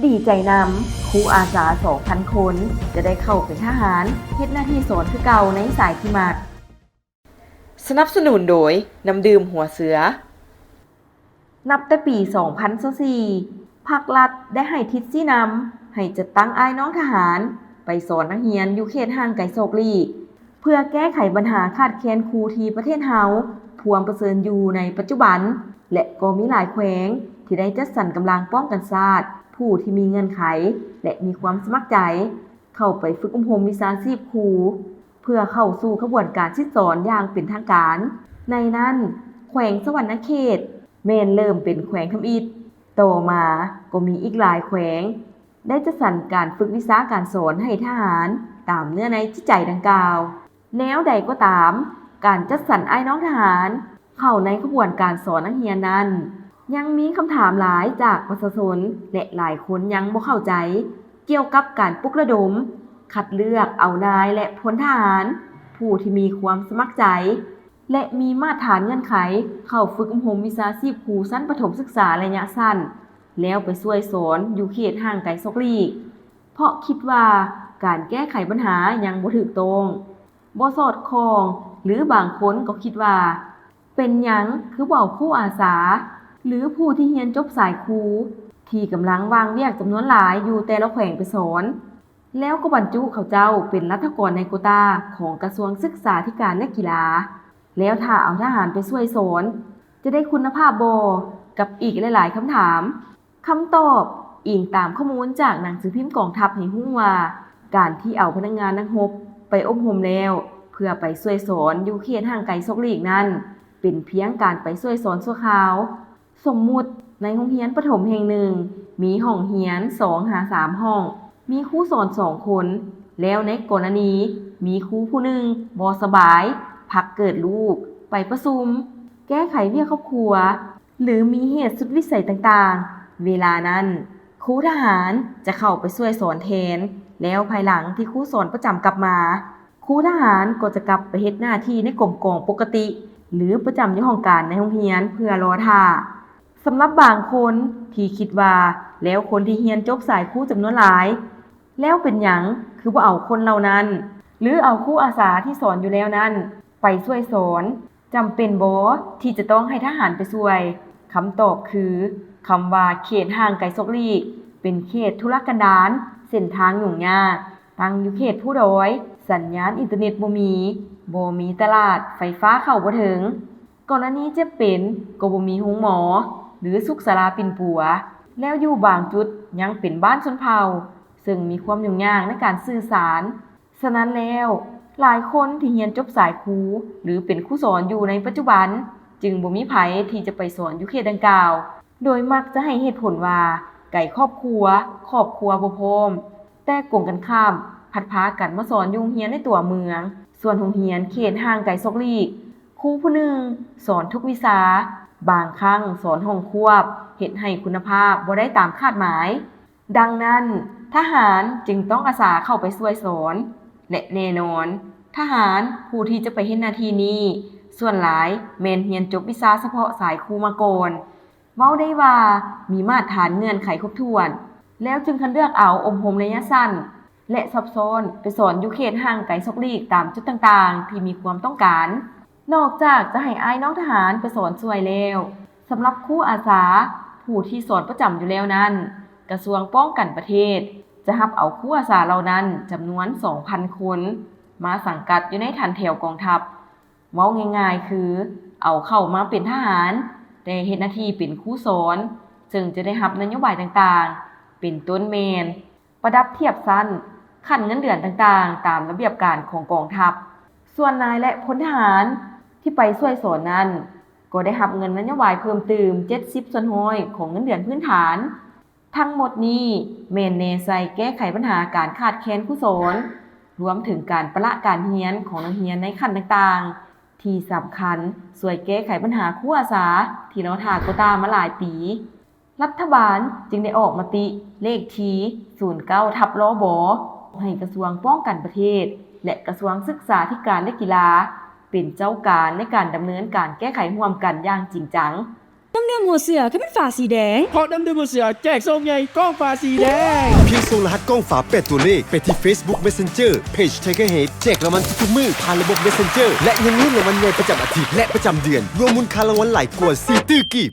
ດີໃຈນຳ, ຄູອາສາສອງພັນຄົນຈະໄດ້ເຂົ້າເປັນທະຫານ, ເຮັດໜ້າທີ່ສອນຄືເກົ່າໃນສາຍທີ່ມັກ. ສະໜັບສະໜູນໂດຍ ນ້ຳດື່ມຫົວເສືອ. ນັບແຕ່ປີສອງພັນຊາວສີ່ ພັກລັດໄດ້ໃຫ້ທິດຊີ້ນຳໃຫ້ຈັດຕັ້ງອ້າຍນ້ອງທະຫານໄປສອນນັກຮຽນຢູ່ເຂດຫ່າງໄກສອກຫຼີກ ເພື່ອແກ້ໄຂບັນຫາຂາດແຄນຄູທີ່ປະເທດເຮົາພວມປະເຊີນຢູ່ໃນປັດຈຸບັນ ແລະ ກໍມີຫຼາຍແຂວງທີ່ໄດ້ຈັດສັນກຳລັງປ້ອງກັນຊາດ ຜູ້ທີ່ມີເງື່ອນໄຂ ແລະ ມີຄວາມສະໝັກໃຈ ເຂົ້າໄປຝຶກອົບຮົມວິຊາຊີບຄູ ເພື່ອເຂົ້າສູ່ຂະບວນການສິດສອນຢ່າງເປັນທາງການ. ໃນນັ້ນ, ແຂວງສະຫວັນນະເຂດ ແມ່ນເລີ່ມເປັນແຂວງທຳອິດ, ຕໍ່ມາກໍມີອີກຫຼາຍແຂວງ ໄດ້ຈັດສັນການຝຶກວິຊາການສອນໃຫ້ທະຫານຕາມເນື້ອໃນຈິດໃຈດັ່ງກ່າວ. ແນວໃດກໍຕາມ, ການຈັດສັນອ້າຍນ້ອງທະຫານເຂົ້າໃນຂະບວນການສອນນັກຮຽນນັ້ນ ຍັງມີຄຳຖາມຫຼາຍຈາກປະຊາຊົນ ແລະ ຫຼາຍຄົນຍັງບໍ່ເຂົ້າໃຈກ່ຽວກັບການປຸກລະດົມ ຄັດເລືອກເອົານາຍ ແລະ ພົນທະຫານ ຜູ້ທີ່ມີຄວາມສະໝັກໃຈ ແລະ ມີມາດຖານເງື່ອນໄຂເຂົ້າຝຶກອົບຮົມວິຊາຊີບຄູຊັ້ນປະຖົມສຶກສາໄລຍະສັ້ນ ແລ້ວໄປຊ່ວຍສອນຢູ່ເຂດຫ່າງໄກສອກຫຼີກ ເພາະຄິດວ່າການແກ້ໄຂບັນຫາຍັງບໍ່ຖືກຕ້ອງ, ບໍ່ສອດຄ່ອງ ຫຼື ບາງຄົນກໍຄິດວ່າ ເປັນຫຍັງຄືບໍ່ເອົາຄູອາສາ ຫຼື ຜູ້ທີ່ຮຽນຈົບສາຍຄູ ທີ່ກຳລັງວ່າງວຽກຈຳນວນຫຼາຍຢູ່ແຕ່ລະແຂວງໄປສອນ? ແລ້ວກໍບັນຈຸເຂົາເຈົ້າເປັນລັດຖະກອນໃນໂກຕາຂອງກະຊວງສຶກສາທິການ ແລະ ກິລາ, ແລ້ວຖ້າເອົາທະຫານໄປຊ່ວຍສອນ ຈະໄດ້ຄຸນນະພາບບໍ່? ກັບອີກຫຼາຍໆຄຳຖາມ. ຄຳຕອບ, ອີງຕາມຂໍ້ມູນຈາກໜັງສືພິມກອງທັບໃຫ້ຮູ້ວ່າ ການທີ່ເອົາພະນັກງານນັກຮົບໄປອົບຮົມແລ້ວ ເພື່ອໄປຊ່ວຍສອນຢູ່ເຂດຫ່າງໄກສອກຫຼີກນັ້ນ ເປັນພຽງການໄປຊ່ວຍສອນຊົ່ວຄາວ. ສົມມຸດ, ໃນໂຮງຮຽນປະຖົມແຫ່ງໜຶ່ງ ມີຫ້ອງຮຽນສອງຫາສາມຫ້ອງ, ມີຄູສອນສອງຄົນ, ແລ້ວໃນກໍລະນີມີຄູຜູ້ໜຶ່ງບໍ່ສະບາຍ, ພັກເກີດລູກ, ໄປປະຊຸມ, ແກ້ໄຂວຽກຄອບຄົວ ຫຼື ມີເຫດສຸດວິໄສຕ່າງໆ, ເວລານັ້ນ ຄູທະຫານຈະເຂົ້າໄປຊ່ວຍສອນແທນ, ແລ້ວພາຍຫຼັງທີ່ຄູສອນປະຈຳກັບມາ, ຄູທະຫານກໍຈະກັບໄປເຮັດໜ້າທີ່ໃນກົມກອງປົກກະຕິ ຫຼື ປະຈຳຢູ່ຫ້ອງການໃນໂຮງຮຽນເພື່ອລໍຖ້າ. ສຳລັບບາງຄົນທີ່ຄິດວ່າ ແລ້ວຄົນທີ່ຮຽນຈົບສາຍຄູຈຳນວນຫຼາຍ ແລ້ວເປັນຫຍັງຄືບໍ່ເອົາຄົນເຫຼົ່ານັ້ນ ຫຼື ເອົາຄູອາສາທີ່ສອນຢູ່ແລ້ວນັ້ນໄປຊ່ວຍສອນ? ຈຳເປັນບໍ່ທີ່ຈະຕ້ອງໃຫ້ທະຫານໄປຊ່ວຍ? ຄຳຕອບຄື ຄຳວ່າເຂດຫ່າງໄກສອກຫຼີກ ເປັນເຂດທຸລະກັນດານ, ເສັ້ນທາງຫຍຸ້ງຍາກ, ຕັ້ງຢູ່ເຂດພູດອຍ, ສັນຍານອິນເຕີເນັດບໍ່ມີ, ບໍ່ມີຕະຫຼາດ, ໄຟຟ້າເຂົ້າບໍ່ເຖິງ. ກໍລະນີເຈັບເປັນກໍບໍ່ມີໂຮງໝໍ ຫຼື ສຸກສາລາປິ່ນປົວ, ແລ້ວຢູ່ບາງຈຸດຍັງເປັນບ້ານຊົນເຜົ່າ, ເຊິ່ງມີຄວາມຫຍຸ້ງຍາກໃນການສື່ສານ. ສະນັ້ນແລ້ວ, ຫຼາຍຄົນທີ່ຮຽນຈົບສາຍຄູ ຫຼື ເປັນຄູສອນຢູ່ໃນປັດຈຸບັນ ຈຶ່ງບໍ່ມີໃຜທີ່ຈະໄປສອນຢູ່ເຂດດັ່ງກ່າວ, ໂດຍມັກຈະໃຫ້ເຫດຜົນວ່າ ໄກຄອບຄົວ, ຄອບຄົວບໍ່ພ້ອມ. ແຕ່ກົງກັນຂ້າມ, ພັດພາກັນມາສອນຢູ່ໂຮງຮຽນໃນຕົວເມືອງ, ສ່ວນໂຮງຮຽນເຂດຫ່າງໄກສອກຫຼີກ, ຄູຜູ້ໜຶ່ງສອນທຸກວິຊາ, ບາງຄັ້ງສອນຫ້ອງຄວບ, ເຮັດໃຫ້ຄຸນນະພາບບໍ່ໄດ້ຕາມຄາດໝາຍ. ດັ່ງນັ້ນ, ທະຫານຈຶ່ງຕ້ອງອາສາເຂົ້າໄປຊ່ວຍສອນ, ແລະ ແນ່ນອນ, ທະຫານຜູ້ທີ່ຈະໄປເຮັດໜ້າທີ່ນີ້ ສ່ວນຫຼາຍແມ່ນຮຽນຈົບວິຊາສະເພາະສາຍຄູມາກ່ອນ, ເວົ້າໄດ້ວ່າມີມາດຖານເງື່ອນໄຂຄົບຖ້ວນ, ແລ້ວຈຶ່ງຄັດເລືອກເອົາອົບຮົມໄລຍະສັ້ນ ແລະ ຊັບຊ້ອນໄປສອນຢູ່ເຂດຫ່າງໄກສອກຫຼີກຕາມຈຸດຕ່າງໆທີ່ມີຄວາມຕ້ອງການ. ນອກຈາກຈະໃຫ້ອ້າຍນ້ອງທະຫານໄປສອນຊ່ວຍແລ້ວ, ສຳລັບຄູອາສາຜູ້ທີ່ສອນປະຈຳຢູ່ແລ້ວນັ້ນ, ກະຊວງປ້ອງກັນປະເທດຈະຮັບເອົາຄູອາສາເຫຼົ່ານັ້ນຈຳນວນສອງພັນຄົນ ມາສັງກັດຢູ່ໃນຖັນແຖວກອງທັບ. ເວົ້າງ່າຍໆຄື ເອົາເຂົ້າມາເປັນທະຫານ, ແຕ່ເຮັດໜ້າທີ່ເປັນຄູສອນ, ເຊິ່ງຈະໄດ້ຮັບນະໂຍບາຍຕ່າງໆ, ເປັນຕົ້ນແມ່ນ ປະດັບທຽບຊັ້ນ, ຂັ້ນເງິນເດືອນຕ່າງໆ ຕາມລະບຽບການຂອງກອງທັບ. ສ່ວນນາຍ ແລະ ພົນທະຫານທີ່ໄປຊ່ວຍສອນນັ້ນ, ກໍໄດ້ຮັບເງິນນະໂຍບາຍເພີ່ມຕື່ມເຈັດສິບສ່ວນຮ້ອຍຂອງເງິນເດືອນພື້ນຖານ. ທັງໝົດນີ້ແມ່ນແນໃສ່ແກ້ໄຂບັນຫາການຂາດແຄນຄູສອນ, ລວມເຖິງການປະລະການຮຽນຂອງນັກຮຽນໃນຂັ້ນຕ່າງໆ ທີ່ສຳຄັນຊ່ວຍແກ້ໄຂບັນຫາຄູອາສາທີ່ລໍຖ້າໂກຕາມາຫຼາຍປີ. ລັດຖະບານຈຶ່ງໄດ້ອອກມະຕິເລກທີສູນເກົ້າທັບ ລບ ໃຫ້ກະຊວງປ້ອງກັນປະເທດ ແລະ ກະຊວງສຶກສາທິການ ແລະ ກິລາ ເປັນເຈົ້າການໃນການດຳເນີນການແກ້ໄຂຮ່ວມກັນຢ່າງຈິງຈັງ. ນ້ຳດື່ມຫົວເສືອຄືແມ່ນຝາສີແດງ? ເພາະນ້ຳດື່ມຫົວເສືອແຈກຊອງໃຫຍ່ກ່ອງຝາສີແດງ. ພຽງສົ່ງລະຫັດກ່ອງຝາແປດຕົວເລກໄປທີ່ Facebook Messenger Page Tiger Head ແຈກລາງວັນທຸກໆມື້ຜ່ານລະບົບ Messenger ແລະ ຍັງລຸ້ນລາງວັນໃຫຍ່ປະຈຳອາທິດ ແລະ ປະຈຳເດືອນ ລວມມູນຄ່າລາງວັນຫຼາຍກວ່າສີ່ຕື້ກີບ.